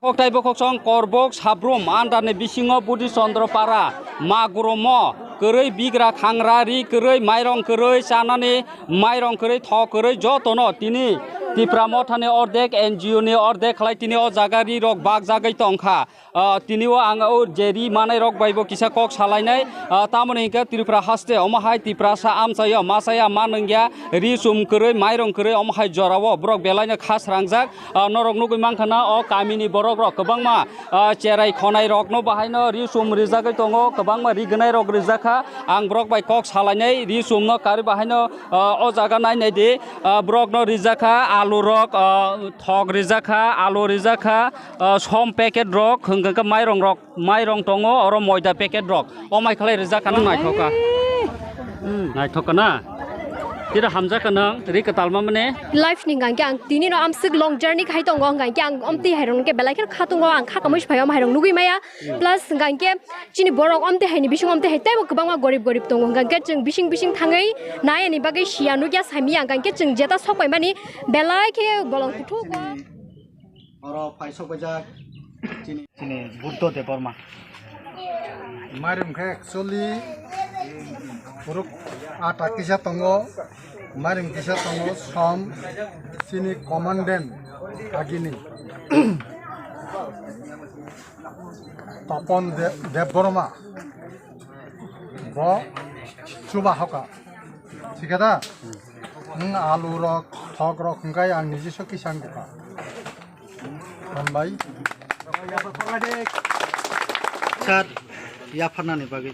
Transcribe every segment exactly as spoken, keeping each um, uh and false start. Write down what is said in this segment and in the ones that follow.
Koktai bokhok song korbok sabrum andarni bisingo Buddhi Chandra Para, Maguromo, kwrwi bigra khangra, ri kwrwi, mairong kwrwi, chanani mairong kwrwi, thok kwrwi, jotono tini Tipra Mothani ordek, N G O ni ordek khlai tini o jaga ri rok bak jagwi tongkha. Ah, tini o ang o je ri manai rok bai bo kisa kok salainai, ah, tamoni hwnkhe Tripura haste omo hai Tiprasa amchaio machaya ma nungya, ri chum kwrwi, mairong kwrwi omo hai jorao borok belaino kha srangjak. Ah, norok nugwi mankha na o kamini borok rok kwbangma, ah, cherai khonai rokno bahaino ri chum rijagwi tongo, kwbangma ri gwnai rok rijakha. Ang borok bai kok salainai ri chumno karwi bahaino, ah, o jaga nainai di, ah, borokno rijakha alu rok, ah, thok rijakha, alu rijakha, ah, som packet rok, hwnkhe mairong rok, mairong tongo, oro moida packet rok, o mai khlai rijak kha, nang naithok kha. Hmm, naithok kha na? Tira hamjak kha nang, ri kwtal ma mane? Life ni hwnkha khe ang tini no amswk long journey khai tongo, hwnkha khe ang omtwi hai rok no khe belai kheno kha tongo, ang kha kamui se phai o, om hai rok nugwi maya. Plus hwnkha khe chini borok omtwi hai ni bising omtwi hai teibo kwbangma gorib gorib tongo, hwnkha khe chwng bising bising thangwi nai ani bagwi siya nukya saimya, hwnkha khe chwng jeta sok pai mani belai khe bolong kuthuk o. Oro paisok baijak chini. Chini Buddho Debbarma. Mairum khe actually puruk ata kisa tongo, mairum kisa tongo, som chini commandant agini. Topon De-, Debbarma. Bo chuba hoka. Thik da? Nwng alu rok, thok rok hwnkhe ang niji so kisang dukha. Hambai. Sir, yapharnani bagwi.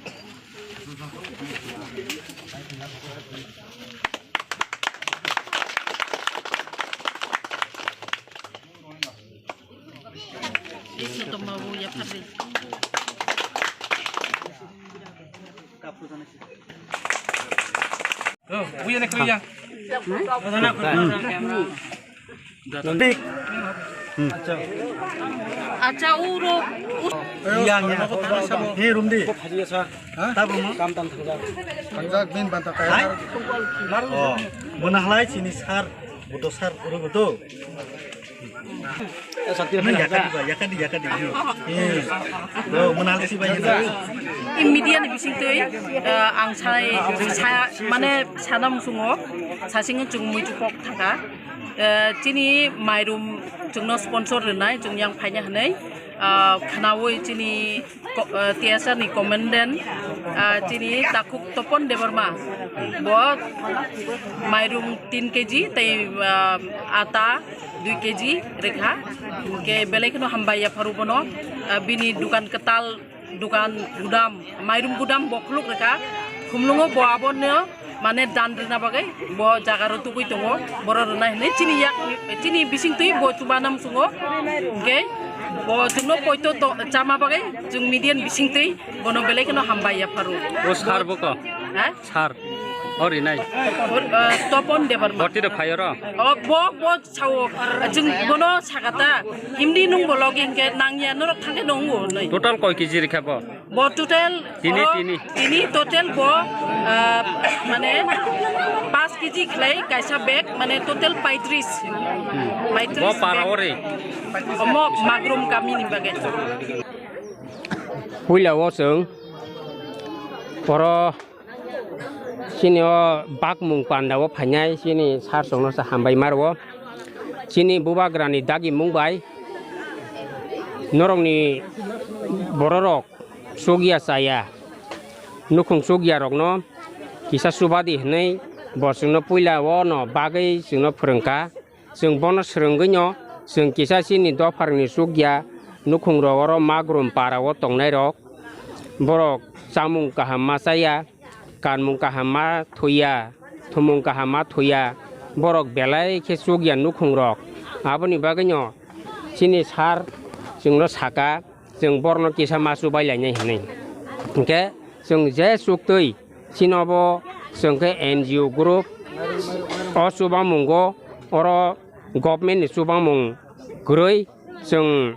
Acha, uro, uro. Yang, yang. He, rumdi. Ha? Tabuk mo? Tangjak, bin banta kaya. Hai? Oh, mona halai chini sir, budo sir, uro budo. Nang yakadi ba, yakadi, yakadi. Eh. Oh, mona halai si ba, yakadi. I media ni bising twi, eh, ang sai, sa-, mane sana musungo, sasing chung muitu pok thaka. Eh, chini mairum chwngno sponsor rwnai, chwng yang phaina hwnwi, ah, khwnawi chini ko-, ah, T S R ni commandant, ah, chini takhuk Topon Debbarma, bo mairum tin K G tei, ah, ata dui K G rwkha, hwnkhe belai kheno hambai yapharu bono, ah, bini dukan kwtal. Dukan gudam, mairum gudam bo khuluk rwkha. Khumlungo bo abono mane dan rwna bagwi bo jaga ro tugui tongo. Boro rwnai hwnwi chini yak, chini bising twi bo chuba nam sungo. Hwnkhe bo chwngno poito to chama bagwi chwng media ni bising twi bono belai kheno hambai yapharu. O sir bo ko? Ha? Sir. O rinai. Or, eh, Topon Debbarma. Boti do phai oro? O bo, bo Sao, chwng bono sakata, himdi nwng bo logi hwnkhe nangya, norok thangkhe nw wngo hwnwi. Total koi K G rikha bo? Bo total, tini, oro tini. Tini total bo, ah, mane, paanch K G khlai kaisa bag, mane, total paitris. Hmm. Paitris. Bo para bag. Ori? Omo Magrum kamini bagwi. Puila o chwng oro Chini o bakmung panda o phainai chini sir chwngno se hambai ma rwo. Chini bubagrani dagimung bai norokni bororok chukya chaya, nukhung chukya rokno kisa chubadi hwnwi bo chwngno puila o no bagwi chwngno phwrwngkha. Chwng bono swrwngwino chwng kisa chini dopharokni chukya nukhungrok oro Magrum para o tongnairok. Borok chamung kaham ma chaya, kanmung kaham ma thuya, thumung kaham ma thuya. Borok belai khe chukya nukhungrok. Aboni bagwino chini sir chwngno saka, chwng borokno kisa ma chubai lainai hinwi. Hinkhe chwng je chuktwi chini obo chwng khe N G O group o chubamungo oro government ni chubamung kwrwi chwng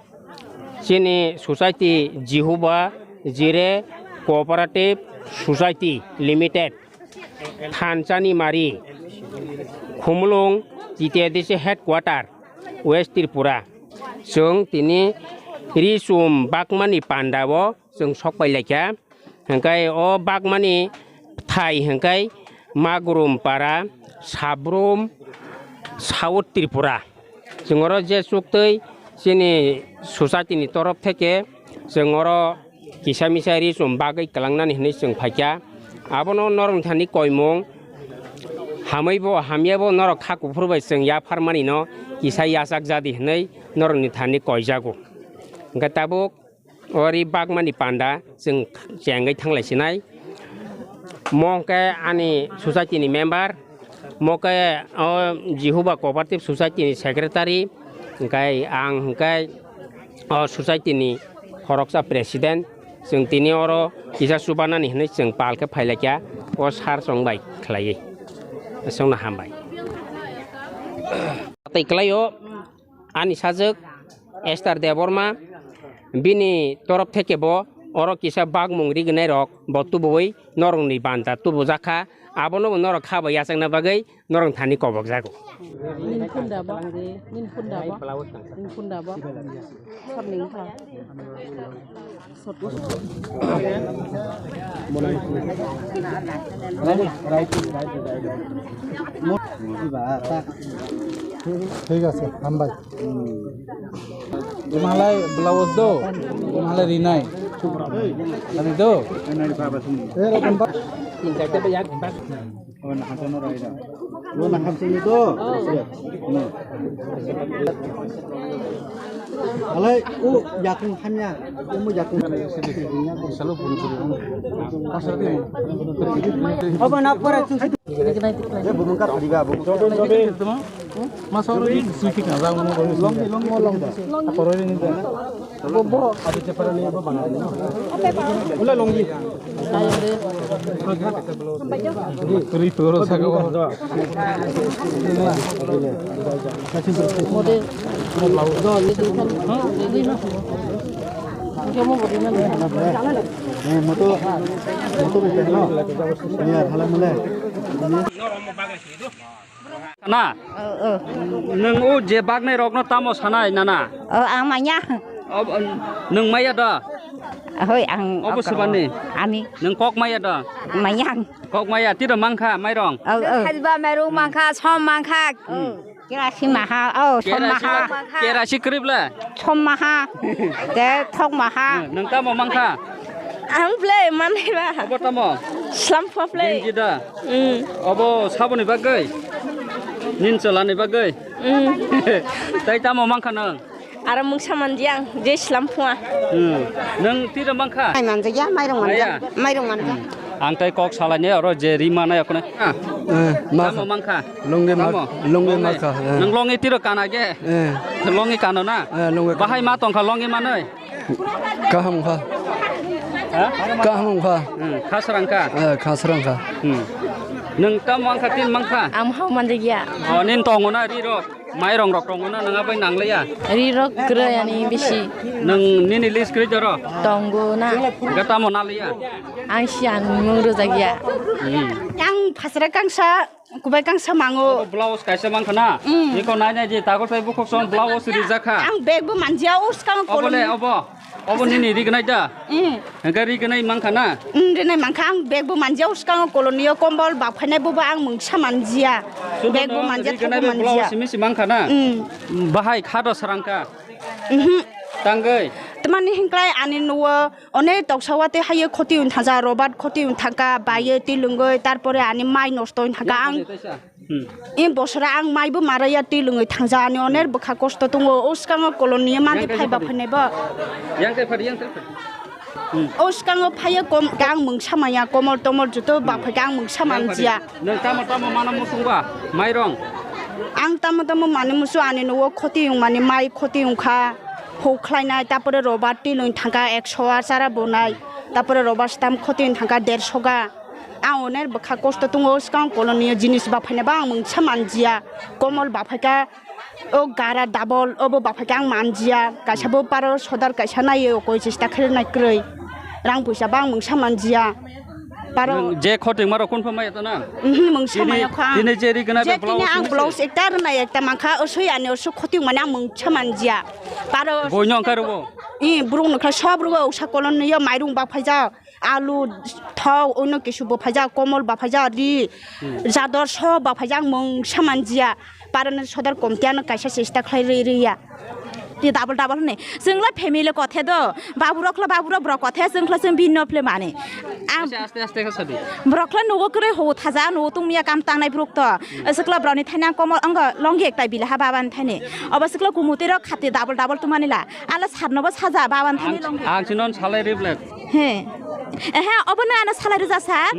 chini society Jihuba Jire Cooperative Society Limited, Thanchani Mari, Khumulwng, T T A D C headquarter, West Tripura. Chwng tini Ri chum bakmani panda o chwng sok pai laikha. Hwnkhe o bakmani thai hwnkhe Magrum para, Sabrum, South Tripura. Chwng oro je chuktwi chini society ni torof theke chwng oro kisa misa ri chum bagwi kwlangnani hwnwi chwng phaikha. Abono norok thani koimung hamwi bo hamya bo norok kha kuphur bai chwng yapharmani no kisa yachak jadi hwnwi norokni thani koijago. Hwnkhe tabuk o ri bakmani panda chwng chengwi thanglai sinai. Mo hwnkhe ani society ni member, mo khe o Jihuba Cooperative Society ni secretary, hwnkhe ang hwnkhe o society ni khoroksa president. Chwng tini oro kisa chubanani hwnwi chwng pal khe phailaikha o sir chwng bai khlaiwi. Chwngno hambai. Tei kwlaio. Ani sajwk Esther Debbarma, bini torof theke bo oro kisa bakmung rignai rok bo tubuwi norokni banta tubujakha, abono bo norok kha bai yachakna bagwi norok thani kobok jago. Nini phone da bo? Nini phone da bo? Nini phone da bo? Sir ni wngkha. Thik ase, hambai. Malai blouse do, malai rinai. Ani do. Alai, o yakung hamya, o mo yakung. Obo na pora chung. Masa oro di sui fika, jang mo. Longi, longi, longi. Ula longi. Turi toro saka. Eh, moto, moto bete no. Ya, hala mule. Na? O, o. Nwng o je baknai rokno tamo sanai, nana? O, ang manya. O, nwng maya da? Hoi, ang. Obo okra. Subani? Ani. Nwng kok maya da? Manya. Kok maya, tiro mangkha, mairong? O, o. Khajba mairong mangkha, som mangkha. Hmm. Kerasi maha, o, som maha. Kerasi kribla? Som maha. Te thok maha. Hmm, nwng tamo mangkha? Ang ble manai ba. Obo tamo? Slam pha ble. Ginji da? Mm. Obo saboni bagwi? Nin cholani bagwi? Mm. Tai tamo mangkha nwng? Aro mungsa manjiyang, je slam phua. Hmm. Nwng tiro mangkha? Ai manjaya, mairong manja. Maya? Mairong manja. Hmm. Ang tai kok salaini oro je ri manai okne. Ah. Eh, ma. Tamo mangkha? Longge ma-, tamo? Longge mangkha, eh. Nwng longi tiro kana ge? Eh. Longi kano na? Eh, longge. Bahai ma tongkha longi manai? Kaham kha. Ha? Kaham kha. Hmm, khasrang kha? Eh, khasrang kha. Hmm. Nwng tamo mangkha, tin mangkha? Ang hao manjaya. O, nin tongo na ri rok? Mairong rok tongo na, nwng abai nanglaiya? Ri rok kwrwi ani bisi. Nwng nini list kwrwi doro? Tongo na. Ga tamo nalaiya? Ang siyan mung rwjakya. Hmm. Yang phasra kangsa, kubai kangsa mango. Obo blouse kaisa mankha na? Hmm. Iko nai nai je tagol tai bukhuk son blouse rijak kha. Ang bag bo manjia, o skang. Obo le, kolom. Obo. Obo nini rignai da? Mm. Hingke rignai mankha na? Mm, rignai mankha, ang bag bo manjia, o skang kolonio kombol bak phainai bobo ang mungsa manjia. Bag bo manjia, thok bo manjia. Rignai bag blouse simi si mankha na? Mm. Bahai kha do srangkha? Mhm. Tangwi? Tamani hingklai ani nuo onek toksa wate haye khoti wng thangja, Robert khoti wng thangka, baye twi lwngwi, tarpore ani mai nosto wng thangka. Yang ang khoti taisa? Hmm. Em bosora ang maibo maraya twi lwngwi thangja ani oner bwkha kosto tongo. O skango koloni mande phai ba phainai bo. Yang kai phadi, yang kai phadi. Hmm. O skango phaiya kom, ang mungsa maya komol tomol joto ba phai ang mungsa manjia. Yang phadi. Nang tamo tamo mana musung ba? Mairong. Ang tamo tamo mani musu ani nuo khoti yung mani mai khoti yung kha. Ho khlainai, tapore robar twi lwng thangka ekso a chara bonai. Tapore robar stam khoti yung thangka derso ga. Ang oner bwkha kosto tongo, swkang kolonio jinis ba phaina ba ang mungsa manjia. Komol ba phaika, o gara double, obo ba phaika ang manjia. Kaisa bo paro sodar kaisa nai o koi chesta khe nai kwrwi. Rang puisa ba ang mungsa manjia. Paro. Nwng je khoting maro kun phamai to na? Mhm, mungsa maya kha. Tini je ri gana je blouse tini ang blouse ekta rwnai ekta mankha, o sui ani o su khoting mane ang mungsa manjia. Paro. Boino angkar bo. Ni burung no kha sob rugo usa kolon yo mairung ba phaijak, alu, thok, ono kisu bo phaijak, komol ba phaijak, ri, jador sob ba phaijak, mung saman jiya. Parano sodar komtiano kaisa chesta khlai ri ri ya. Ti double double hwnwi. Chwngla family kothe do. Baburokla baburok borok kothe, chwngla chwng bini nokle mani. Ang aste, aste, aste khe sadi. Borokla nugo kwrwi ho thaja, nugo tungmiya kam tangnai borok to. Chwkla borokni thaina komol, wngo longi ekta bila ha babani thaini. Obo chwkla kumutwi rok khati double double tumani la. Ala sarnobo saja babani thaini longi. Ang sinon salai riblet. He. Ehe, obo no ano salai rija sa.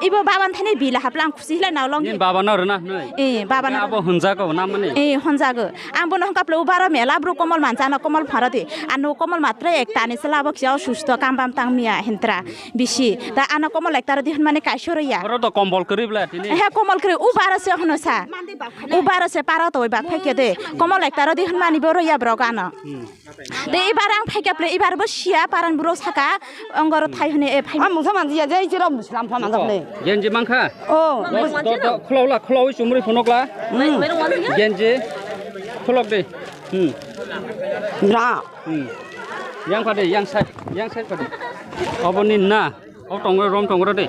Ibo baban thani bila hapla ang khusi hilai nao long. Nin baba no rwna hwnwi. Eh, baba no. Abo hwnjago namani. Eh, honjago. Ang bono hwnkha plo baro mela bro komol mancha ano komol pharo di. Ano komol matra ekta ni sala abo kisa osusto kam bam tang miya hintra bisi. Da ano komol ekta ro di hwnmani kaisoro ya. Oro do kombol kwrwi bla tini. He komol kwrwi u baro se hono sa. U baro se paro to bak phai khe de. Komol ekta ro di hwnmani boro ya bro gano. De ibar ang phaikya ple ibar bo sia paran bro saka ongoro thai hone e phai. Ang mungsa manjiya je ichiro muslam pha manjak le. Genji mangkha? Oh. Khulawla khulawi chumri phunukla. Genji khulok de. Hmm. Bra. Hmm. Yang phade, yang side, yang side phade. Obo nin na. O tongo rom tongo de.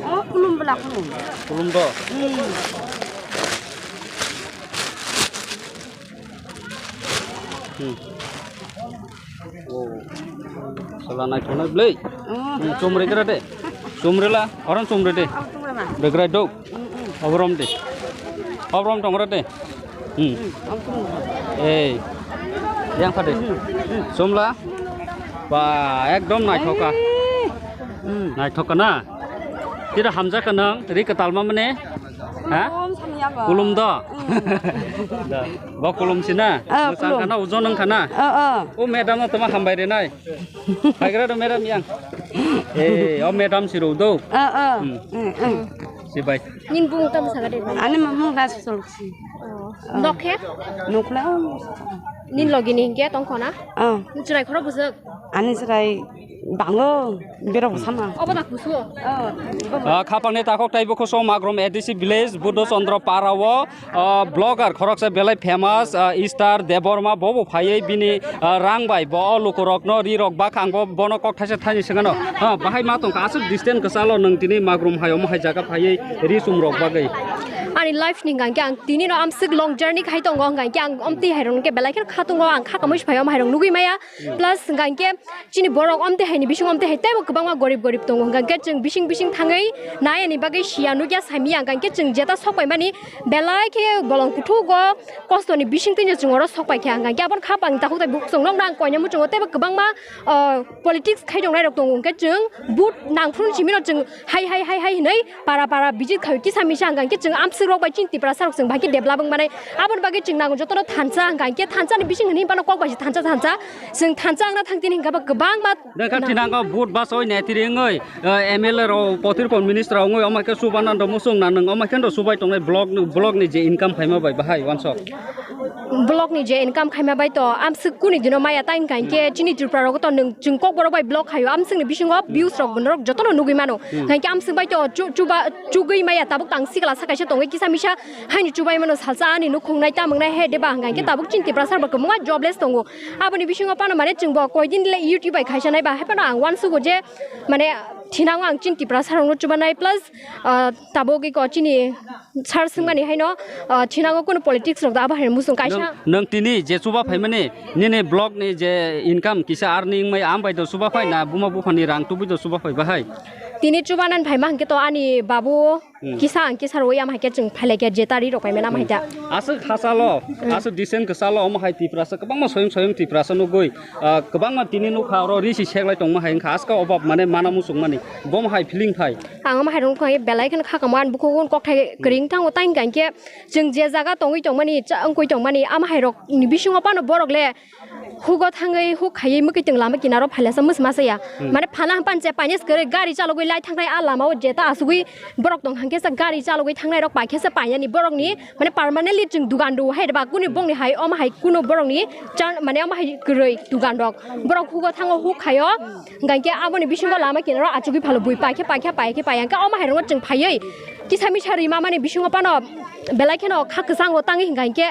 Oh, kulum bela kulum. Kulum do. Hmm. Oh. Sala nai khonai blei. Oh. Hmm, chumri kra de. Chumri la, oran chumri de. Oh, chumri ma. Begrai do. Hmm, hmm. Obrom de. Obrom tongo de. Hmm. Hmm, oh, chumri. Eh. Yang phade. Hmm, hmm. Chumla. Ba, ekdom naithok kha. Eh. Hmm. Naithok kha na. Tira hamjak kha nang, ri kwtal ma mane. Ha? Kulum samya bo. Kulum do. Mm. Do. Bo kulum si na. Ah, mwchang kulum. Khana, ujon wng khana. Oh, oh. O madam no tama hambai rinai. Haigra do madam yang. Eh, o madam si ro do. Oh, oh. Hmm. Mm, mm. Si bai. Nin bung tam saga de. Ani mung das sol si. Oh. Dok he? Nukla. Nin logi ni hingke tong khona? Oh. Ni chwrai khoro bujak. Ani chwrai bango, berok sama. Obo da kusu. Oh. Ah, khapangni takhuk taibo khosong Magrom A D C village, Buddho Chandra para o, ah, blogger khoroksa belai famous, ah, Star Debbarma bobo phaiwi bini, ah, rang bai bo o lukurokno ri rok bak ang bo bono kok thaisa thaini sengano. Ah, bahai ma tongkha aswk distance kwchalo nwng tini Magrom hai omo hai jaga phaiwi ri chum rok bagwi. Ani life ni hingkha ang tini no amswk long journey khai tongo hingkha ang omtwi hai rok hingke belai kheno kha tongo ang kha kamui phai omo hai rok nugui maya. Plus hingkha hingke chini borok omtwi hai ni bising omtwi hai teibo kwbangma gorib gorib tongo. Hingkha hingke chwng bising bising thangwi nai ani bagwi siya nukya samiya hingkha hingke chwng jeta sok paimani belai khe bolong kuthuk o kosto ni bising twino chwng oro sok paikha. Hingkha hingke aboni khapang takhuk tai buk chwng nokna ang koina muchungo teibo kwbangma, ah, politics khai tongnai rok tongo. Hingkhe chwng vote nangphuru simi no chwng hai hai hai hai hinwi para para visit khai kisa misa hingkha hingke chwng amswk rok bai chini Tiprasa rok chwng bahai khe develop wng manai. Aboni bagwi chwng nango jotono thansa hingkha hingke thansa ni bising hinwi bano kok bai se thansa thansa. Chwng thansa wngna thang tini hingkha ba kwbangma. Nokha thinango vote bas oi nai tiri wngoi, eh, M L A rok potirpon minister wngoi omo khe subanando muchung na nwng omo khe no subai tongnai block ni, block ni je income phaima bai bahai wansok. Block ni je income khaima bai to amswk kuni dino maya ta hingkha hingke chini Tripura rogo to nwng chwng kokborok bai block khaio amswk ni bisingo views rok bo norok jotono nugui mano. Hingkha hingke amswk bai to chu-, chuba-, chugui maya tabuk tang sikla sakaisa tongwi kisa misa haini chubai mano salsa ani nukhung nai tamung nai he deba hingkha hingke tabuk chini Tiprasa rok bo kwbangma jobless tongo. Aboni bisingo phano mane chwng bo koidin le YouTube bai khaisa nai ba hai phano ang uansugo je mane thinango ang chini Tiprasa rokno chubanai plus, ah, tabuk iko chini sir swngmani haino, ah, thinango kunu politics rok da abo hai musung kaisa. Nwng, nwng tini je chuba phaimani nini block ni je income kisa earning wngmai am bai do chuba phai na buma buphani rang tubui do chuba phai bahai? Tini chubanan phaima hingke to ani babu kisa ang kisa roi ama haikhe chwng phailai khe je tari rok paimani ama haikhe. Aswk hachalo, aswk decent kwchalo omo hai Tiprasa kwbangma soyung soyung Tiprasa nugui, ah, kwbangma tini nukha oro risi seklai tongma hai wngkha aska obab mane mana muchungmani bomo hai feeling phai. Ang ama hai rok nukha belai kheno khakamo ani bukhuk kokthai kwrwng thango tai hwnkha hinkhe chwng je jaga tongwi tongmani cha wngkui tongmani ama hai rok ni bisingo phano borok le hugo thangwi huk khaiwi mwkhwtwng lama kinaro phailasa mwsma saya. Mane phana hwnphani je painani kwrwi gari chalogwi lai thangnai a lama o jeta asugwi borok tong hwnkhe sa gari chalogwi thangnai rok paikhe sa painani borokni mane permanently chwng dugan rw hai ba kunu bongni hai omo hai kunu borokni chan mane omo hai kwrwi dugan rok borok hugo thango huk khaio hwnkhe aboni bisingo lama kinaro achugwi phalo bui paikhe paikhe paikhe paikhe omo hai rokno chwng phaiwi kisa misa rima mani bisingo phano belai kheno kha kwchango tangwi hwnkha hinkhe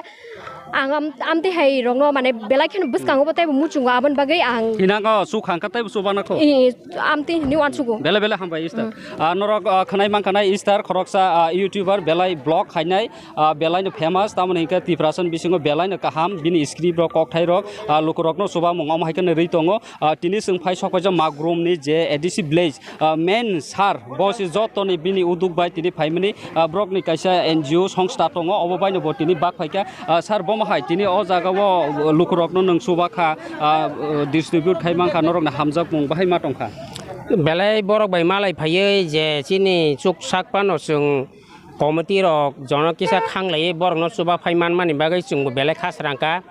Ang am-, amtwi hai rokno mane belai kheno bwskango bo teibo muchungo aboni bagwi ang Hinango suk hangkha teibo chubana kho. I, i, amtwi hinwi uansugo. Bele bele hambai Easter. Ah, norok, ah, khwnai mankha nai Easter khoroksa, ah, YouTuber belai vlog khainai, ah, belai no famous tamoni hinkhe Tiprasa ni bisingo belai no kaham bini script rok kokthai rok, ah, lukurok no chubamung omo hai kheno rwi tongo. Ah, tini chwng phai sok paijak Magrum ni je A D C village, ah, main sir bo se joto ni bini uduk bai tini phaimani, ah, borok ni kaisa N G O songsta tongo, obo bai no bo tini bak phaikha. Ah, sir, bo ma hai tini o jaga o lukurok no nwng chuba kha, ah, distribute khai mankha, norok ni hamjakmung bahai ma tongkha. Belai borok bai malai phaiwi je chini chuk sak phano chwng committee rok jono kisa khanglaiwi borokno chuba phai manmani bagwi chwngbo belai kha srang kha.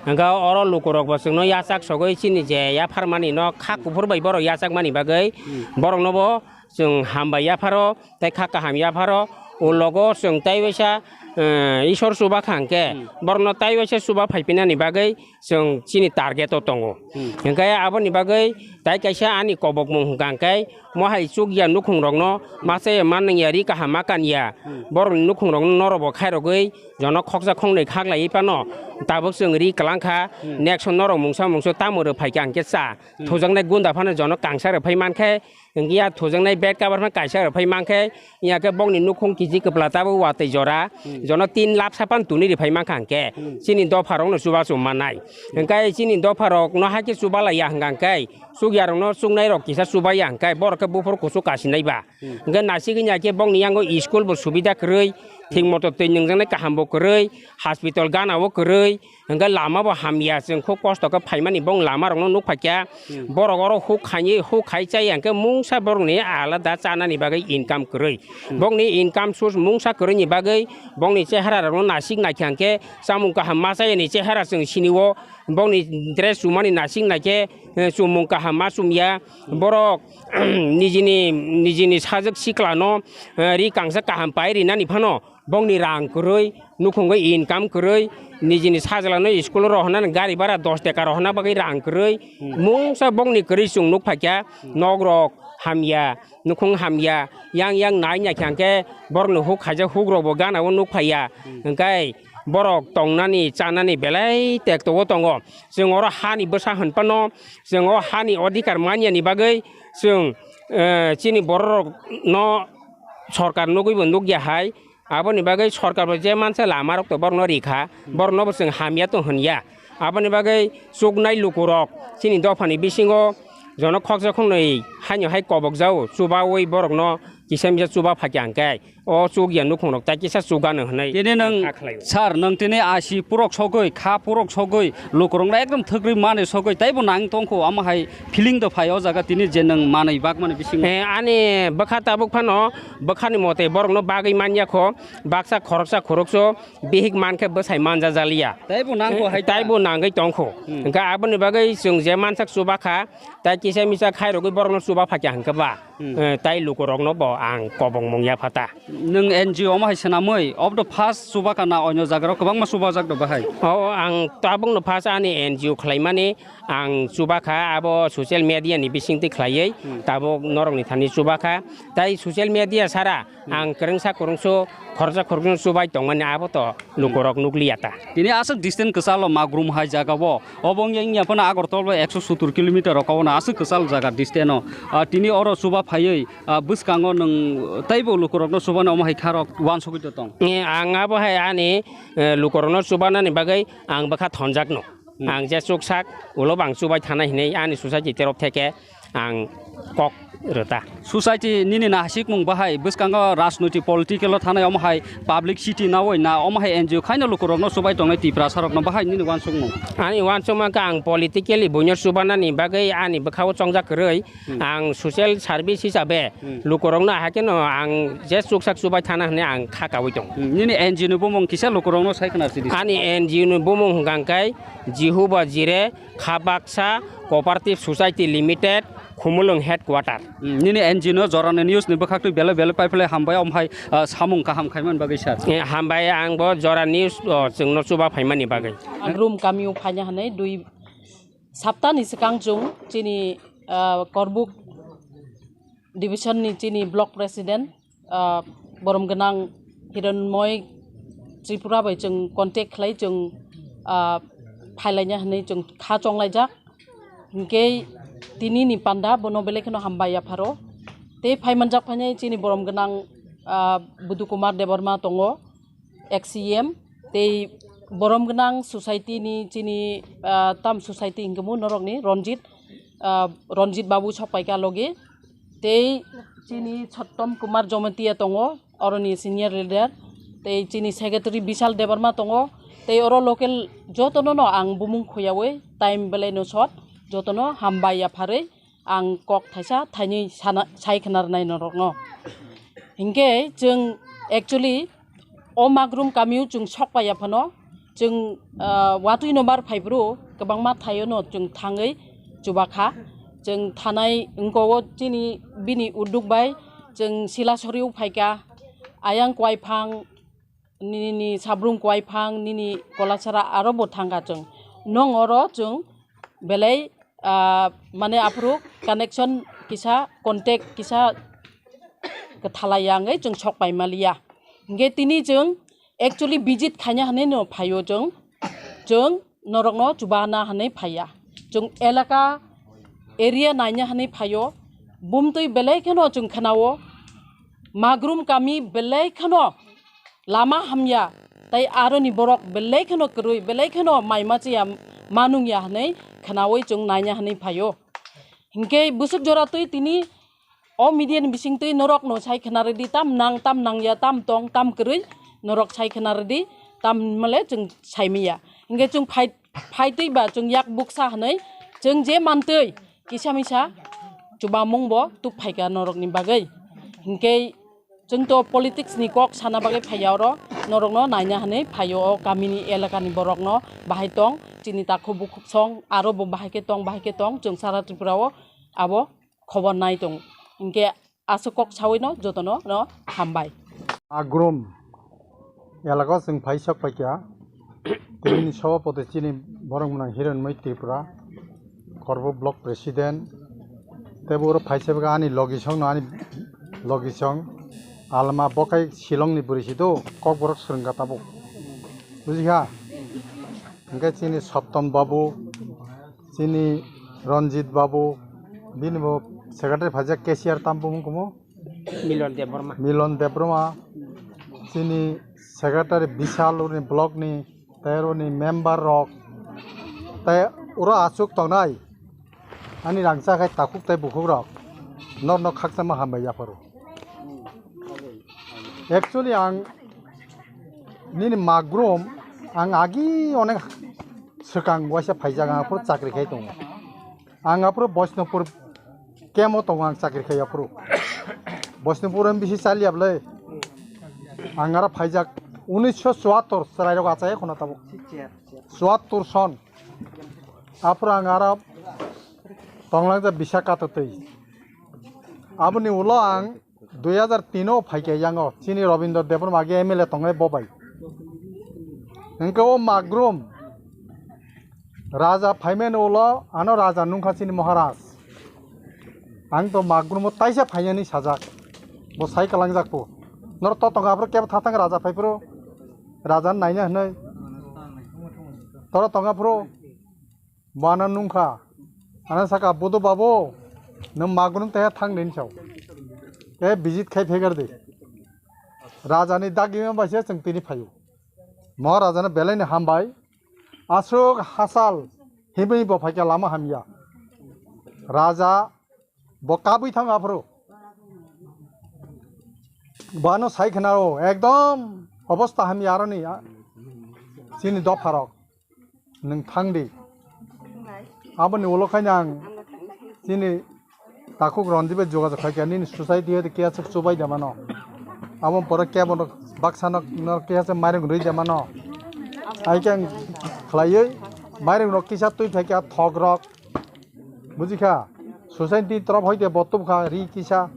Hwnkhe oro lukurokbo chwngno yachak sogwi chini je yapharmani no kha kuphur bai borok yachakmani bagwi boroknobo chwng hambai yapharo tei kha kaham yapharo. O logo chwng tei waisa, eh, Isor chuba kha hwnkhe borokno tei waisa chuba phai pinani bagwi chwng chini target o tongo. Hwnkhe aboni bagwi tai kaisa ani kobokmung hwnkha hwnkhe mohai chukya nukhungrokno masa ya mannang ya ri kaham ma kan ya. Borokni nukhungrokno norokbo khairogwi jono khoksa khongnwi khaklaiwi phano tabuk chwng ri kwlangkha. Next o norok mungsa mungsa tamo rw phaikha hwnkhe cha thujaknai gunda phano jono kangsa rw phai mankhe. Hwnkhe ya thujaknai bed cover phano kaisa rw phai mankhe, ya khe bokni nukhung kiji kwpla tabuk watwi jora, jono tin lakh sapan tuni rw phai mankha hwnkhe chini dopharokno chubachu mannai. Hwnkhe chini dopharokno hakhe chubalaiya hwnkha hwnkhe chukyarokno chuknairok kisa chubaiya hwnkhe borok khe buphuru kuchuk kasinaiba. Hwnkhe nasigwi ya khe bokni yango school bo subida kwrwi, thik moto twi nwngjaknai kaham bo kwrwi, hospital gana o kwrwi, hwnkhe lama bo hamya, chwng khub kosto khe phaimani bong lama rokno nuk phaikha. Borok oro huk khaini, huk khai chai hwnkhe mungsa borokni alada chanani bagwi income kwrwi. Bokni income source mungsa kwrwini bagwi bokni chehara rokno nasik naikha hwnkhe chamung kaham ma chayani chehara chwng sinio. Bokni dress chumani nasik naikhe, eh, chumung kaham ma chumya. Borok nijini, nijini sajwk siklano, eh, ri kangsa kaham pai rinani phano bongni rang kwrwi, nukhungwi income kwrwi, nijini sajwlano school rohornani gari bara dos taka rohorna bagwi rang kwrwi, mungsa bongni kwrwi chwng nuk phaikha, nok rok hamya, nukhung hamya, yang yang nai naikha hwnkhe borokni huk khaijak huk rokbo gana o nuk phaiya, hwnkhe borok tongnani chanani belai tekto o tongo. Chwng oro hani bwsa hwn phano, chwng o hani odhikar manyani bagwi chwng, eh, chini borok rokno sorkar nugwi bo nukya hai. Aboni bagwi sorkar bo je mansa lama rok to borokno rikha, borokno bo chwng hamya tong hwnya. Aboni bagwi chuknai lukurok chini dophani bisingo jono khoksa khoknwi haino hai kobokjao, chubaui borokno kisa misa chuba phaikha hwnkhe o chukya nukhungrok tai kisa chugano hwnwi Tini nwng, ang kha khlaio. Sir, nwng tini asi purok sogwi, kha purok sogwi, lukurokno ekdom thwkrwi mani sogwi, taibo nang tongkho, amo hai feeling do phai o jaga tini je nwng manwi bakmani bisingo. Eh, ani bwkha tabuk phano bwkhani mote borokno bagwi manya kho, baksa khoroksa khorokso bihik mankhe bwsai manja jaliya. Taibo nangkho hai ta. Taibo nangwi tongkho. Hmm. Hwnkhe aboni bagwi chwng je mansak chuba kha, tai kisa misa khairogwi borokno chuba phaikha hwnkhe ba, hmm, eh, tai lukurokno bo ang kobongmung yapha ta. Nwng N G O omo hai swnamwi, of the first chuba kana onyo jagarok kwbangma chubajak do bahai? O, ang tabukno first ani N G O khlaimani, ang chuba kha, abo social media ni bisingtwi khlaiwi, hmm, tabuk norokni thani chuba kha. Tai social media sara, hmm, ang kwrwngsa kwrwngso, khoroksa khoroksa chubai tongmani abo to lukurok nukliya ta. Tini aswk distance kwchalo Magrum hai jaga o. Obo wngya wngya phano Agartala bai ekso sottor kilometer o kono aswk kwchal jaga distance o. Ah, tini oro chuba phaiwi, ah, bwskango nwng teibo lukurokno chubana omo hai kharok uansugwi tong. Eh, ang abo hai ani, eh, lukurokno chubanani bagwi ang bwkha thonjakno. Hmm. Ang je chuksak ulo bang chubai thanai hinwi ani society terop theke ang kok rwta. Society nini nasikmung bahai bwskango rajnoitik political o thanai omo hai publicity nawi na omo hai N G O khaino lukurokno chubai tongnai Tiprasa rokno bahai nini uansukmung? Ani uansukma khe ang politically buino chubanani bagwi ani bwkhao chongjak kwrwi, hmm, ang social service hisabe, hmm, lukurokno ahai kheno ang je chuksak chubai thana hwnwi ang kha kaui tongo. Hmm, nini N G O ni bumung kisa lukurokno sai khna sidi. Ani N G O ni bumung hwnkha khe Jihuba Jire Khabaksa Cooperative Society Limited, Khumulwng Headquarter. Hmm, nini N G O no jorani news ni bwkhaktwi belai belai paiphlai hambai, omo hai, ah, samung kaham khaimani bagwi sir. Eh, hambai, ang bo jora news, oh, chwngno chuba phaimani bagwi. Agrum kamio phaina hwnwi dui saptani swkang chwng chini, ah, Korbuk division ni chini block president, ah, borom gwnang Hiranmoy Tripura bai chwng contact khlai, chwng ah, phailaina hwnwi chwng kha chonglaijak. Hinkhe tini ni panda bono belai kheno hambai yapharo. Tei phaimanjak phainai chini borom gwnang, ah, Budu Kumar Debbarma tongo, ex C M, tei borom gwnang society ni chini, ah, tam society hinkhe bo norokni Ranjit, ah, Ranjit Babu sokpaikha logi, tei chini Sottom Kumar Jomatia tongo, oroni senior leader, tei chini secretary Bishal Debbarma tongo, tei oro local jotono no ang bumung khoyawi time belai no short, jotono hambai yapharwi ang kok thaisa thainwi sana, sai khna rwnai norokno. Hinkhe chwng actually o Magrum kamio chwng sokpaiya phano, chwng, ah, watwi no bar phaiphuru kwbangma thaio no chwng thangwi chubakha. Chwng thanai wngkho o chini bini uduk bai chwng Silasori o phaikha, ayang Kwaiphang, nini Sabrum Kwaiphang, nini Kolasara aro bo thangkha chwng. Nong oro chwng belai, ah, mane aphuru connection kisa, contact kisa kwthalai ya wngwi chwng sok pai maliya. Hinkhe tini chwng actually visit khaina hwnwi no phaio chwng, chwng norokno chubana hwnwi phaiya. Chwng elaka area naina hwnwi phaio, bumtwi belai kheno chwng khnao, Magrum kami belai kheno lama hamya, tei aroni borok belai kheno kwrwi, belai kheno mai machiya manungya hwnwi khnaui chwng naina hwnwi phaio. Hinkhe bwswk jora twi tini o media ni bisingtwi norokno sai khna rwdi, tam nang, tam nangya, tam tong, tam kwrwi norok sai khna rwdi, tam male chwng sai manya. Hinkhe chwng phai, phaitwi ba chwng yak buksa hwnwi chwng je mantwi kisa misa chubamung bo tuk phaikha norokni bagwi. Hinkhe chwng to politics ni kok sana bagwi phaiya oro, norokno naina hwnwi phaio o kamini elakani borokno bahai tong, chini takhuk bukhuk song, aro bo bahai khe tong, bahai khe tong, chwng sara Tripura o abo khobor nai tong. Hinkhe aswk kok saui no jotono no hambai. Magrum elaka chwng phai sok paikha. Tini ni sabapati chini borok mwnang Hironmoi Tripura, Korbo block president. Tei bo oro phaisa bwkha ani logisong no, ani logisong alma bo khai Shillong ni bwrwi si do, kokborok swrwngkha tabuk, bujikha? Hinkhe chini Sotton babu, chini Ranjit babu, bini bo secretary phaijak, cashier tam bumung kumu? Milon Debbarma. Milon Debbarma, chini secretary Bishal uni block ni, tei oro ni member rok, tei oro aswk tongnai ani rangchak hai takhuk tei bukhuk rok, norno khakchangma hambai yapharo. Actually ang nini Magrum, ang agi onek swkang waisa phaijak, ang aphuru chakri khai tongo. Ang aphuru Vaishnavpur camp o tongo, ang chakri khai aphuru. Vaishnavpur M B C chaliya bwle. Ang aro phaijak unisho chuattor chwrairok achai khuna tabuk. Chuattor son. Aphuru ang aro tonglangjak Visakha twtwi. Aboni ulo ang dui hajar tin o phaikha yango, chini Robindra Debbarma age M L A tongnai bo bai. Hwnkhe o Magrum raja phaimani ulo ano raja nungkha chini Maharaj. Ang to Magrum o taisa phainani sajak, bo sai kalangjak po. Nor to tonga phuru kebo thatang raja phaiphuru, raja naina hwnwi. Toro tonga phuru. Bo ano nungkha. Ano saka, "Budu babu, nwng Magrum teha thang," hinwi sao. Tei visit khai phegar di. Raja ni dagima bai se chwng tini phaio. Maharaja no belai ni hambai. Aswk hachal himwi bo phaikha lama hamya. Raja bo kabwi thango aphuru. Bo ano sai khna o, ekdom obostha hamya aroni, a, chini dopha rok. Nwng thang di. Aboni ulo khaino ang chini takhuk Ranjit bai jogajog khai kha, nini society hai khe aswk chubai de mano. Abo pore kebo no baksa no, no khe aswk mairung rwi de mano. Hai khe ang khlaiwi mairung rok kisa twi phai kha thok rok. Buji kha? Society ni torof hai de bo tub kha ri kisa.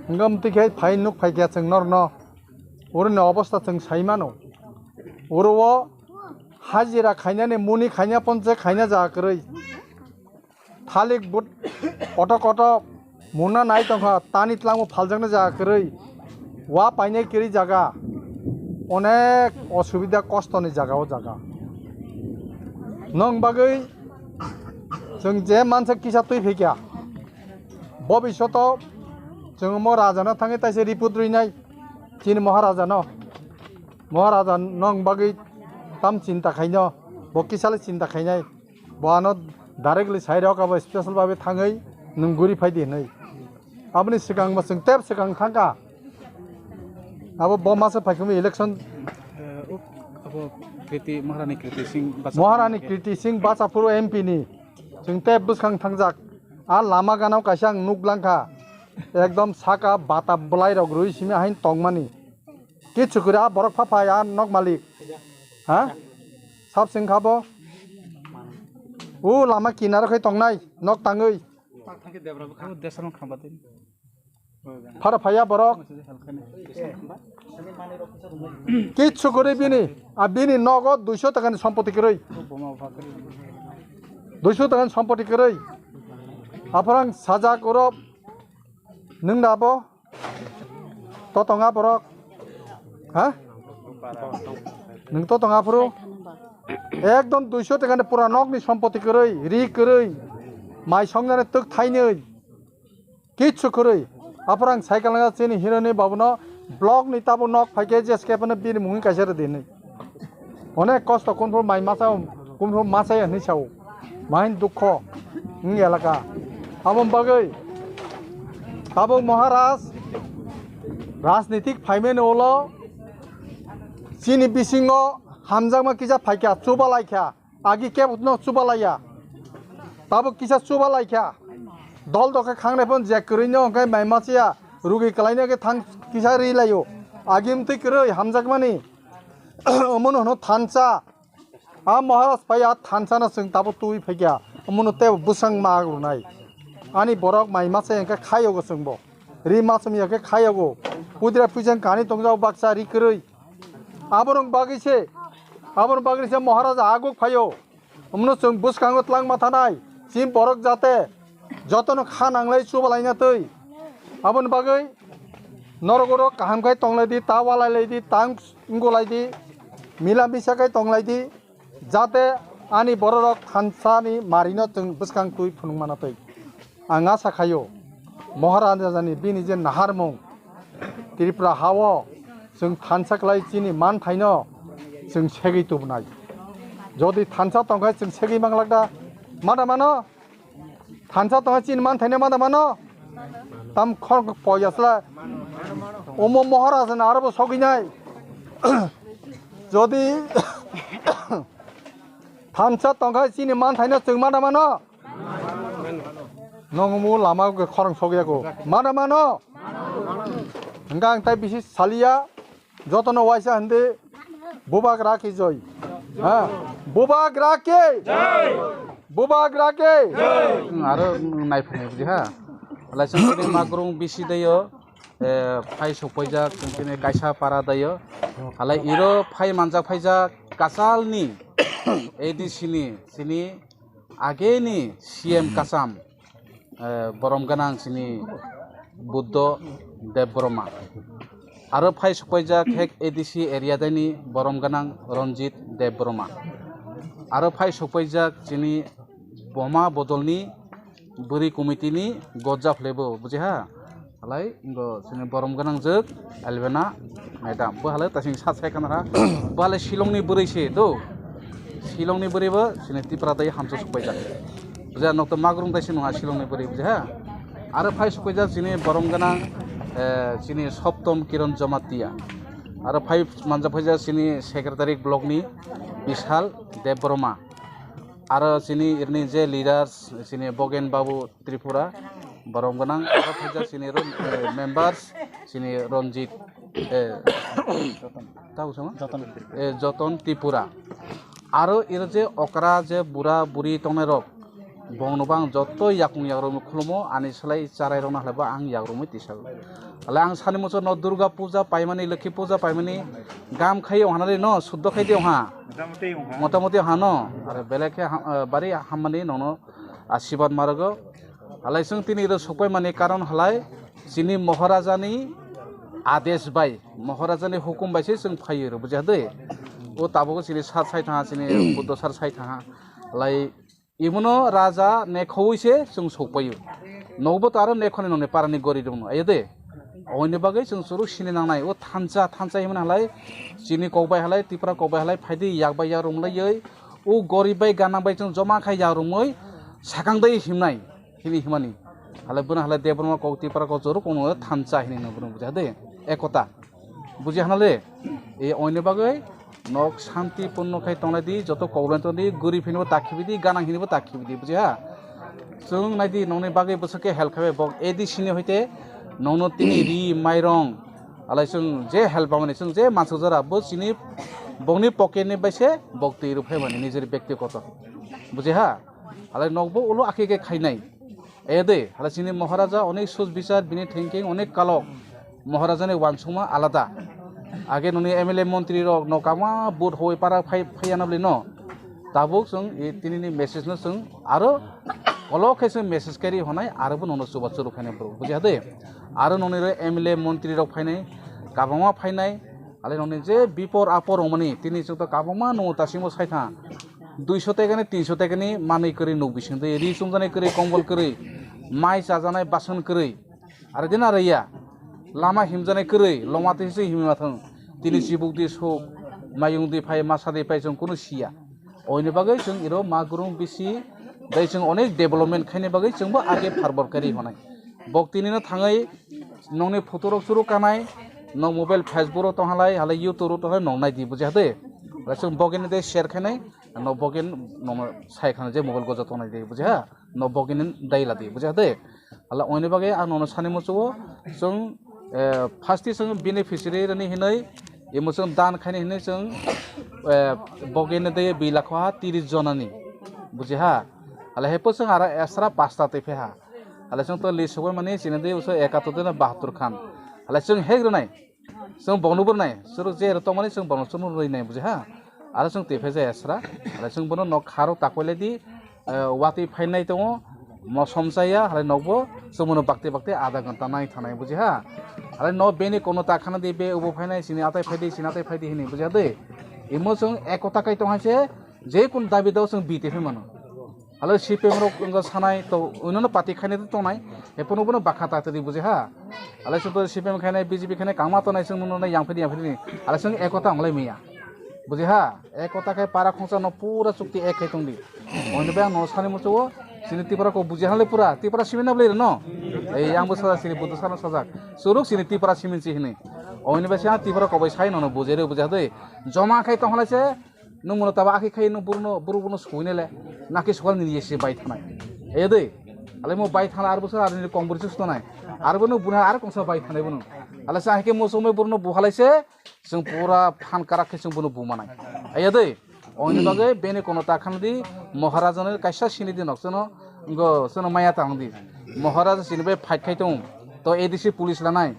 Hwnkhe amtwi khe phai nuk phai kha chwng norno. Oro ni obostha chwng sai mano. Oro o hajira khainani muni khaina ponche khaina jaga kwrwi. Thalik but koto koto muna nai tongkha, tani tlangmo phaljaknai jaga kwrwi, wa painai kwrwi jaga, onek osubida kostoni jaga o jaga. Nong bagwi chwng je mansa kisa twi phikya. Bobishoto chwng omo rajano thangwi taisa report rwinai chini Maharajano. Maharaja nong bagwi tam chinta khaino, bo kisa le chinta khainai. Bo ano directly sai rok abo special babe thangwi nwng guri phai di hinwi. Aboni swkang bo chwng tep swkang thangkha. Abo bo masa phaikhe election. Eh, uk, abo Kriti, Maharani Kriti Singh Bachapur Maharani ni. Kriti Singh Bachapur M P ni chwng tep bwskang thangjak. A lama gana o kaisa ang nuk langkha. Ekdom saka bata bwlai rok rwi simi hain tongmani. Kichu kwrwi a borok pha phai a nok malik. Ha? Sab sing kha bo. U lama kinaro khai tongnai nok tangwi. Phara phaiya borok. Kichu kwrwi bini, a bini nogo duiso takani sompoti kwrwi. Duiso takani sompoti kwrwi. Aphorang sajak oro nwng da bo. Totong a borok. Ha? Nwng totong a phuru. Ekdom duiso takani pura nokni sompoti kwrwi, ri kwrwi. Mai songjani twk thainwi. Kichu kwrwi. Aphuru ang cycle nang chini hero ni babu no block ni tabuk nok phaikhe je skep no bini mungwi kaisa rwdi hinwi. Onek kosto kunphru mai masa, kunphru masa ya hinwi sao. Main dukho wng elaka. Abo bagwi tabuk Maharaj rajnitik phaimani ulo chini bisingo hamjakma kisa phaikha, chuba laikha. Agi kebo no chuba laiya. Tabuk kisa chuba laikha. Dol dokhe khangnai phon je kwrwi no hwnkhe mai masiya rugi kwlaino khe thang kisa ri laio. Agi mtwi kwrwi hamjakmani. Omono hwno thansa. A Maharaj phaiya thansa no chwng tabuk twi phaikha. Omono tebo bwsang ma rwnai. Ani borok mai masa hwnkhe khayogo chwngbo. Ri masa miya khe khayogo. Pudra puijang kani tongjao baksa ri kwrwi. Aborok bagwi se, aborok bagwi se Maharaja aguk phaio. Omono chwng bwskango twlang ma thanai. Chini borok jate jotono kha nanglai chuba laina twi. Aboni bagwi norok oro kaham khai tonglai di, ta walai lai di, tang wngulai di, mila misa khai tonglai di. Jate ani bororok thansani marino chwng bwskang twi phunukmano twi. Ang asa khaio, Maharajani bini je naharmung Tripura hao chwng thansa kwlai chini manthaino chwng segwi tubunai. Jodi thansa tongkha chwng segwi manglak da, mada mano? Thansa tongkha chini manthaino mada mano? Tam khorok poyasla. Omo Maharajani arobo sogwinai. Jodi thansa tongkha chini manthaino chwng mada mano? Nong omo lama khorang sogya ko. Mada mano? Hwnkha ang tai bisi saliya. Jotono waisa hindi. Bubagra ki joy. Ha. Bubagra ki. Joy. Bubagra ki. Joy. Aro nai phai buji ha. Laisang kini magrung bisi dayo. Eh, phai sokpaijak, chini kaisa para dayo. Halai iro phai manjak phaijak kasalni A D C ni, chini ageni C M kasam, eh, borom gwnang chini Buddho Debbarma. Aro phai sokpaijak hek A D C area daini borom gwnang Ranjit Debbarma. Aro phai sokpaijak chini Boma bodolni bwrwi committee ni gojja phlaibo, buji ha? Halai, ingo chini borom gwnangjwk Elvena madam. Bo halai tasing sat sai kana ha. Bo halai Shillong ni bwrwi se do. Shillong ni bwrwi bo chini Tipra dai hamsa sukpaijak. Buji ha, nok to magrung dai se nungha Shillong ni bwrwi, buji ha? Aro phai sukpaijak chini borom gwnang, eh, chini Soptom Kiran Jamatia. Aro phai manjak phaijak chini secretary block ni Bishal Debbarma. Aro chini irni je leaders, chini Bogen Babu Tripura, borom gwnang, aro phaijak chini ro-, eh, members, chini Ranjit, eh, tau sama? Joton. Eh, Joton Tripura. Aro iro je okra je bura buri tongnai rok, bongno bo ang joto yakung yakrokno khulumo, ani slai charai rokno halai bo ang yakrokmwi tisago. Halai ang sani muchung no Durga puja paimani, Lokhi puja paimani, gam khai ongha nari no, suddho khai di ongha. Motamoti ongha. Motamoti ongha no, are belai khe ha-, eh, bari hammani nono asirwad marogo. Halai chwng tini iro sokpai mani karon halai chini Maharajani adesh bai, Maharajani hukum bai se chwng phaiyo ro, buji ha de? O tabuk chini sar sai thaha, chini Buddho sar sai thaha. Halai imono raja nekhowi se chwng sokpaio. Nokbo to aro nekhoni noni parani gori dongno, ayo de. Oini bagwi chwng churuk sini nangnai, o thansa, thansa himna halai, chini kokbai halai, Tipra kokbai halai, phaidi yakbai yarumlaioi, o gorib bai ganang bai chwng joma khai yarumoi, sakang dai himnai, hini himani. Halai bwno halai Debbarma kok Tipra kok churuk kono thansa hini no bwno buja de, ekota. Buji hana le, e oini bagwi nok shanti punno khai tonglai di, joto kokbai tong di, guri phini bo tak khibi di, ganang hini bo tak khibi di, buji ha? Chwng nai di, nokni bagwi bwswk khe help khai bai bok A D C ni hoite nokno tini ri, mairong, alai chwng je help bamani, chwng je mansuk jora, bo chini bokni pocket ni bai se bok twi rw phai mani, nijor bektigoto, buji ha? Alai nokbo ulo akhe khe khainai. E de, hala chini Maharaja onek soch bichar, bini thinking onek kalok. Maharaja ni wansukma alada. Age noni M L A montri rok no kama vote hoi para phai, phai yana bwlai no. Tabuk chwng e tini ni message no chwng aro kolok khe chwng message kari honai aro bo nono chuba churu khainai bro. Buji ha de? Aro noni ro M L A montri rok phainai, kabangma phainai. Ale noni je bipor apor romani tini chwng to kabangma no tasimo sai tha. Duiso tekani, tinso tekani manwi kwrwi nuk bising twi, ri chumjanai kwrwi, kombol kwrwi, mai chajanai bason kwrwi, aro din aro ya, lama himjanai kwrwi, loma twi se himwi ma thang, tini chibuk di suk, mayung di phai, masa di phai, chwng kunu siya. Oini bagwi chwng iro ma gurung bisi, dai chwng onek development khaini bagwi chwngbo age pharbor kari honai. Bok tini no thangwi nokni photo rok churu kanai, nok mobile, Facebook rok tong halai, halai YouTube rok tong halai, nok nai di, buji ha de. Chwng bogini de share khainai, no bogin nono sai khana je mobile gojo tongnai de, buji ha? No bogin dai la di, buji ha de? Hala oini bagwi ang nono sani muchugo, chwng, eh, first ti chwng beneficiary rani hinwi, imo chwng dan khaini hinwi chwng, eh, bogin de bi lakho ha tiris jonani, buji ha? Hala hepo chwng aro extra pasta twi phe ha. Hala chwng to list sogwi mani chini de uso ekatur de na bahatur khan. Hala chwng hek rwnai. Chwng bokno bwrwnai, chwrwk je ero tongmani chwng bokno chwngno rwinai buji ha. Aro chwng twi phai jaya sra, aro chwng bono nok kharo takwilai di, eh, watwi phainai tongo, mosom chaya, halai nokbo chwng bono bakti bakti adha ghonta nai thanai buji ha. Halai no bini kono ta khana di, be ubo phainai, sini atai phai di, sini atai phai di hini buji ha de. Imo chwng ekota kai tong hai se, je kun dabi dao chwng bi twi phai mano. Alo C P M rok wngkha sanai to, unono party khainai to tongnai, hephuru bono bakha ta twi buji ha. Alo chwng to C P M khainai, B J P khainai, kangma tongnai chwng nono yang phidi yang phidi ni. Alo chwng ekota wnglai manya. Buji ha, ekota khai para khongsa no pura chukti ek khai tongdi. Oini bai ang no sani muchugo, chini Tripura ko buji ha le pura, Tripura simi na bwlai reno. Ei ang bo sajak chini budu sano sajak. Churuk chini Tripura simi si hini. Oini bai sa Tripura ko bai sai nono buji re buji ha dei. Joma khai tong halai se, Nwng bono tabo akhe khai nwng buruno, buru bono sukui nai le. Nakhe sokal nini yesi bai thanai. Ayo dei. Alai mo bai thana ar bwswk ar nini kong bwrwi se sutonai. Ar bono buna ar kongsa bai thanai bono. Alai sa hai khe mo somoi buruno buhalai se. Chwng pura phan karak khe chwng bono bumanai. Ayo dei. Oni bagwi bini kono ta khan di Maharaja ni kaisa sini di nok chwngno ngo chwngno maya tang di. Maharaja sini bai fight khai tong. To A D C police lanai.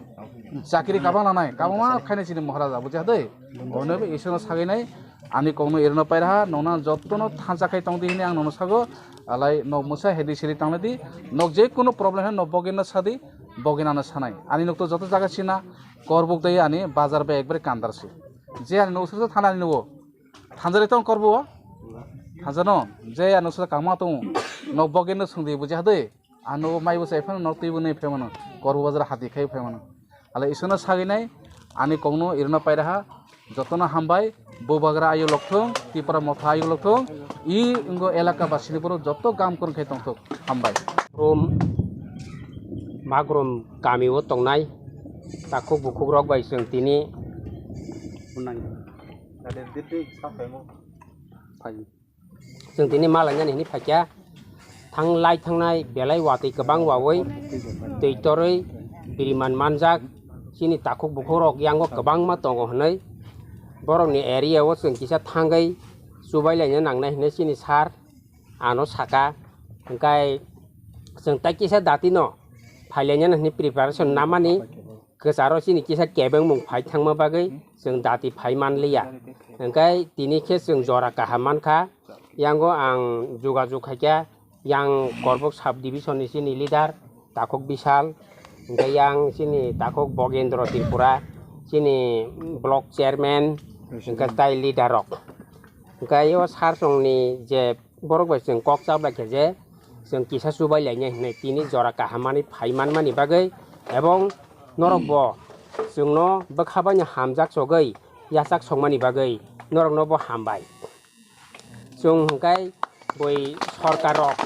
Chakri kabang lanai. Kabangma khainai sini Maharaja. Buji ha dei. Ono bo Iswrano sagwi nai, ani kokno erino pairaha, nongna jotono thansa khai tongdi hini ang nono sago, alai nok mwsa hedi siri tanglaidi, nok je kono problem hai nok bogino sadi, boginano sanai. Ani nok to joto jaga sina, korbuk dai ani bazar bai ekbare kandar se. Je ani nok sir thanani nugo, thanjari tong korbo, thanjano, je ani sir kangma tongo, nok bogino sungdi buji hadoi. Ano mai bo sai phano nok twi bo nai phai mano. Korbo bazar hati khai phai mano. Ala Iswrano sagwi nai ani kokno irwno pairaha jotono hambai. Bubagra ayo lokthong, Tipra motha ayo lokthong. I wnggo elaka basini borok joto gam kwrwng khai tongthok. Hambai. Rom Magrom kami o tongnai takhuk bukhuk rok bai chwng tini phai. Chwng tini malainani hinwi phaikha, thanglai thangnai belai watwi kwbang wawi twi torwi biriman manjak, chini takhuk bukhuk rok yango kwbangma tongo hinwi borokni area o chwng kisa thangwi chubailaina nangnai hinwi chini sir ano saka. Hwnkhe chwng tai kisa datino phailainani hinwi preparation namani. Kwcharo chini kisa kebengmung phai thangma bagwi chwng dati phai manliya. Hwnkhe tini khe chwng jora kaham mankha. Yango ang jogajog khaikha yang Korbok sub division ni chini leader Takhuk Bisal, hwnkhe yang chini Takhuk Bogendro Tripura, chini block chairman, hwnkhe tai leader rok. Hwnkhe o sir chwngni je borok bai chwng kok chaplai khe je chwng kisa chubai lainai hinwi tini jora kaham manwi phai manmani bagwi, ebong norok bo chwngno bwkha baino hamjak chogwi yachak sokmani bagwi norokno bo hambai. Chwng hwnkhe bui sorkarrok,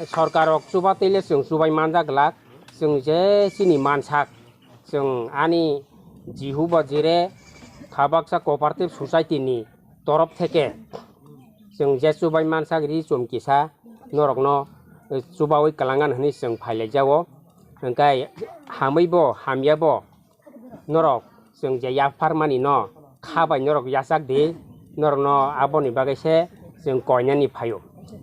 sorkarrok chuba twi le chwng chubai manjak glak, chwng je chini mansak, chwng ani Jihuba Jire Khabaksa Cooperative Society ni torof theke chwng je chubai mansak ri chum kisa norokno, eh, chubaui kwlangan hwnwi chwng phailaijago. Hwnkhe hamwi bo hamya bo norok chwng je yapharmani no kha bai norok yachak di, norokno aboni bagwi se chwng koinani phaio.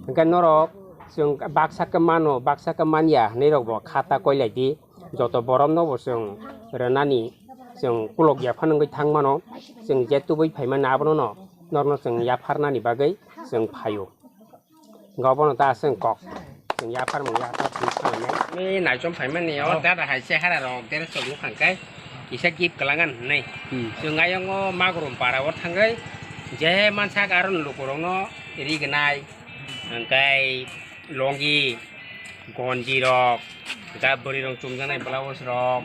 Hwnkhe norok chwng baksa khe mano, baksa khe manya hinwi rok bo kha ta koilai di. Joto borok no bo chwng rwnani chwng kulok yaphar wngwi thang mano. Chwng je tubui phaimani abono no norokno chwng yapharnani bagwi chwng phaio. Gobono ta aswk kok. Chwng yaphar mung yaphar twi sanai. Ni naichom phaimani o dada hai chehara rok dere chok nukhang kai. Kisa gift kwlangan hinwi. Hmm. Chwng ayongo Magrum para o thangwi je mansak aron lukurokno rignai. Hwnkhe longi, gonji rok, hwnkhe bwrwi rok chumjaknai blouse rok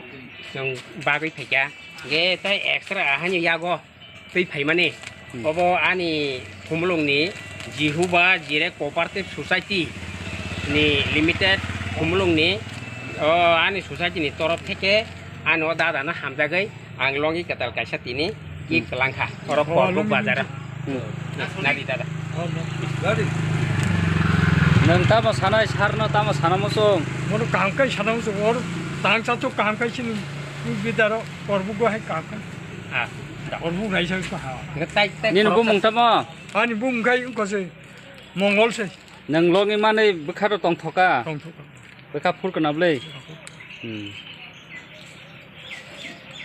chwng bagwi phaikha. Hwnkhe tei extra ahani yago. Twi phaimani. Hmm. Obo ani Khumulwngni Jihuba Jire Cooperative Society ni limited Khumulwngni, o, ani society ni torof theke ani o dada no hamjagwi ang longi kwtal kaisa tini gift kwlangkha oro Korbuk bazar o. Hmm. Nadi dada. Nwng tamo sanai sarno tamo sana muchung? Mono kaham kai sana muchung, or tang chatuk kaham kai sini bidaro Korbuk hai kaham kai. Ah, da. Orbuk naisa ko ha. Nge tai, tai nini bumung tamo? Ani bumung kai ko se Mongol se. Nwng longi mani bwkha ro tongthoka. Tongthoka. Bwkha phur kana bwlai. Hmm.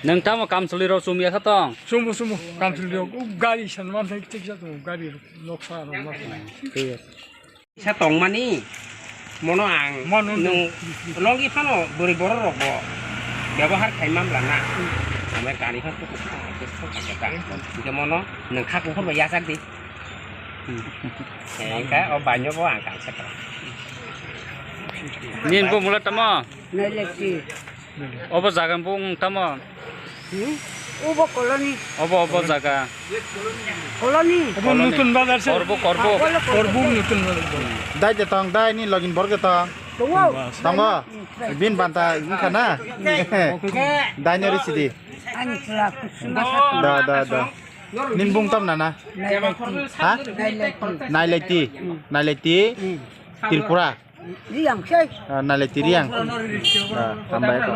Nwng tamo kamchwlwi ro chumya kha tong? Chumu, chumu. Kamchwlwi ro gari san man thai tik sa tong gari ro noksa ro noksa. Thik. Kisa tongmani, mono ang Mano nwng longi phano bwrwi borok rok bo byabohar khai mamla na. Amai kani phan tuku tuku hai khe sok hai khe ta. Hingke mono nwng kha kuphur bai yachak di. Hingke o bainyo bo ang kangsa kha. Nini bo mula tamo? Nailekti. Obo jaga bung tamo? Hmm? Obo koloni. Obo, obo jaga. Koloni. Obo koloni. Nutun bazar se. Korbo, korbo. Obo koloni. Korbo nutun bazar. Dai de tong, dai ni login bor ke tong. Tongo. Tongo. Hmm. Bin banta wngkha na? Hmm. Dai ni ri sidi. Ani chwla kusuma sa tong. Da, da, da. Nin bung tam nana? Nailekti. Ha? Nailekti. Nailekti. Hmm. Nailekti. Hmm. Tripura. Riang sei. Ah, Nailekti Riang. Ah, hambai ko.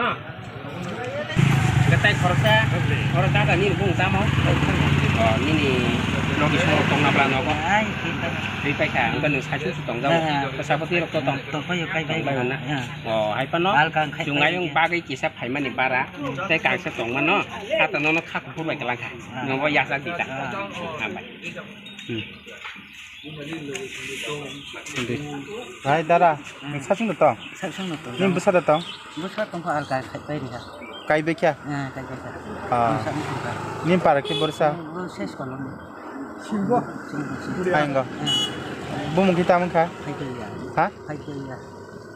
Gatai khoroksa, khorok dada nini bung tamo? Oh, nini logi song tong na bla nogo. Ai, thik bai. Thik bai kha, angba nung saisu su tong jabo. Ha, ha. Bwsapoti rok to tong. Tong pai, pai, pai. Tong pai na. Ha. Oh, hai pano. Al kang khai chung pai ayung ya. Bagwi kisa phaimani bara. Tei kangsa tong mano. Ata nono kha kuphur bai kalang kha. Ha. Nobo yasa di ta. Ha. Hambai. Hmm. Hai dara, nwng sasing da tong? Sasing da tong. Nini bwsa da tong? Bwsa tong kha, ar kai khai pai rikha. Kai bekha? Eh, kai bekha. Ah. Bwsa ni tong kha. Nini para khe bwrsa? Bo ses kolom. Singbo. Singbo, singbo. Hai ngo. Eh. Bumung khe tamung kha? Hai khe ya. Ha? Hai khe ya.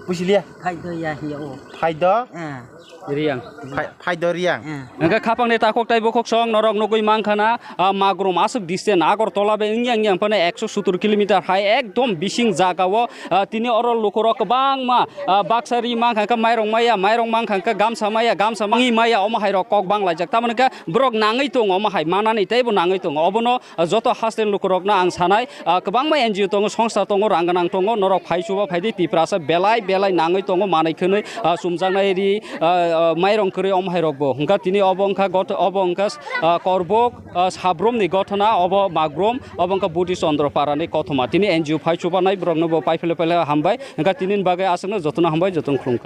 Busi liya? Hai khe ya, ya o. Hai do? Eh. Riang. Phai-, phaido Riang. Hmm. Hingke khapangni takhuk tei bukhuk song norok nugui mankha na, ah, Magrum aswk distance Agartala bai wngya wngya phano ekso sottor kilometer hai ekdom bising jaga o, ah, tini oro lukurok kwbangma, ah, baksa ri mankha khe mairong maya, mairong mankha khe gamsa maya, gamsa mangwi maya, omo hai rok kok banglaijak. Tamoni khe borok nangwi tongo, omo hai manani teibo nangwi tongo. Obono Ah, joto haste lukurokno ang sanai, ah, kwbangma N G O tongo, songsa tongo, rang gwnang tongo, norok phai chuba phaidi, Tiprasa belai belai nangwi tongo, manwi khwnwi, ah, chumjaknai ri, ah, ah, mairong kwrwi omo hai rokbo. Hwnkha tini obo wngkha got-, obo wngkha, ah, Korbok, ah, Sabrumni gothona, obo Magrum, obo wngkha Buddhist Chandra Parani kothoma. Tini N G O phai chubanai borokno bo pai phele phele hambai. Hwnkha tinini bagwi aswkno jotono hambai, jotono khulumkha.